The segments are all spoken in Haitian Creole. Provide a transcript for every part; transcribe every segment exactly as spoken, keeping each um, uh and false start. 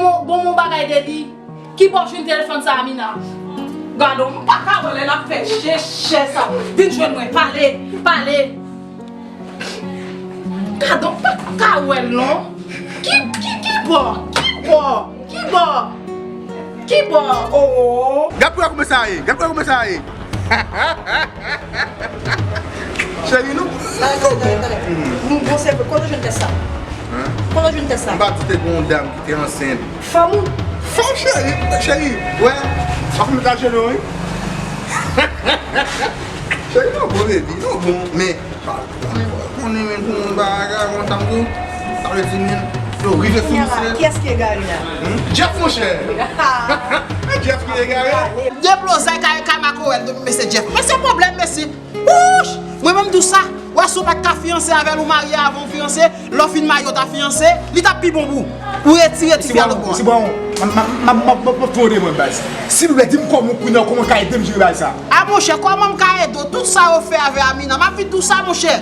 Bon, bon, bon bagay de li. Ki bò w jwenn telefòn sa, Amina? Gadon, m pa ka wè lè l ap fè jès, jès sa. Vin jwenn mwen, pale, pale. Gadon, m pa ka wè l non. Ki, ki, ki bò? Ki bò? Ki bò? Ki bò? Oh, oh. Gad pou wè kòman sa ye. Gad pou wè kòman sa ye. Cheri, nou, nou bon. Nou bon, se vre. Kote w jwenn tès sa? Kote w jwenn tès sa? M pa di te gen yon dam ki te ansent. Fanm ou? Fanm, cheri, cheri. Wè, w ap met al jeno, wi. Cheri, nou bon, baby, nou bon, men konnen men pou moun bagay konsa m di w, sa vle di men yo rive sou misye. Kiyès ki egare la? Hmm? Jeff, monchè. Jeff ki egare. Deblozay kay, kay makorèl, mesye Jeff. Mesye pwoblèm, mesye. Wouch! Mwen menm di w sa, wè si w pa t ka fiyanse avè l, ou marye avan w fiyanse, lè w fin marye w ta fiyanse, li t ap pi bon pou ou. Ou retire tifi a lòt bò a. Se bon, m ap fè yon demande, baz. Silvouplè, di m kòman ou konnen, kòman w ka ede m jere bagay sa. A monchè, kòman m ka ede w? Tout sa yo fè avè Amina, m ap vin di w sa, monchè.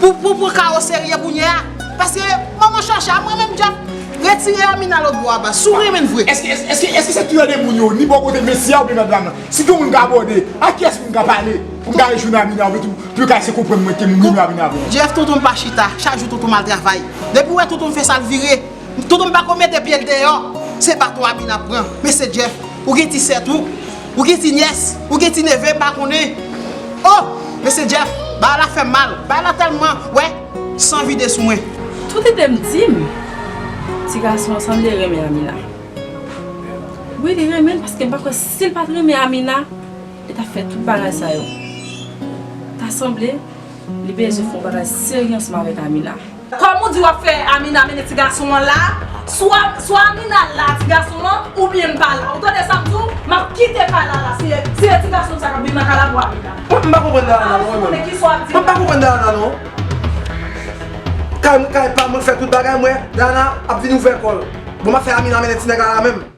Pou, pou, pou ka oserye kounye a. Paske manman chache a, mwen menm, Jeff, retire Amina lòt bò a, baz. Si w renmen l vre. Èske, èske, èske, èske se tou de moun yo, ni bò kote mesye a oubyen madanm nan? Si gen moun ka abòde, a kiyès moun ka pale? Pou m ka rejwenn Amina, oubyen tou, pou yo ka eseye konprann mwen ke m renmen Amina vre. Jeff, tonton m pa chita. Chak jou tonton m al travay. Depi w wè tonton m fè sa l vire, tonton m pa ko mete pye l deyò. Se baton Amina pran. Mesye Jeff, ou gen ti sè tou. Ou gen ti nyès. Ou gen ti neve, m pa konnen. Oh! Mesye Jeff, bagay la fè m mal. Bagay la tèlman, wè, san vide sou mwen. Tout ide m di m, ti gason an sanble renmen Amina. Wi, li renmen l paske m pa kwè si l pa t renmen Amina, li t ap fè tout bagay sa yo. Ta sanble li bezwen fè yon bagay serye ansanm avèk Amina. Kòm ou di w ap fè Amina mennen ti gason an la, swa, swa Amina la ti gason an, oubyen m pa la. Ou tande sa m di w? M ap kite kay la la. Si, si e ti gason sa k ap vin nan kay la pou Amina. Mwen, m pa konprann Dayana non, mwen menm. Mwen pa konprann Dayana non. Kay, kay pa mwen fè tout bagay, mwen, Dayana ap vin ouvè kò l. Bon, m ap fè Amina mennen ti nèg la la menm.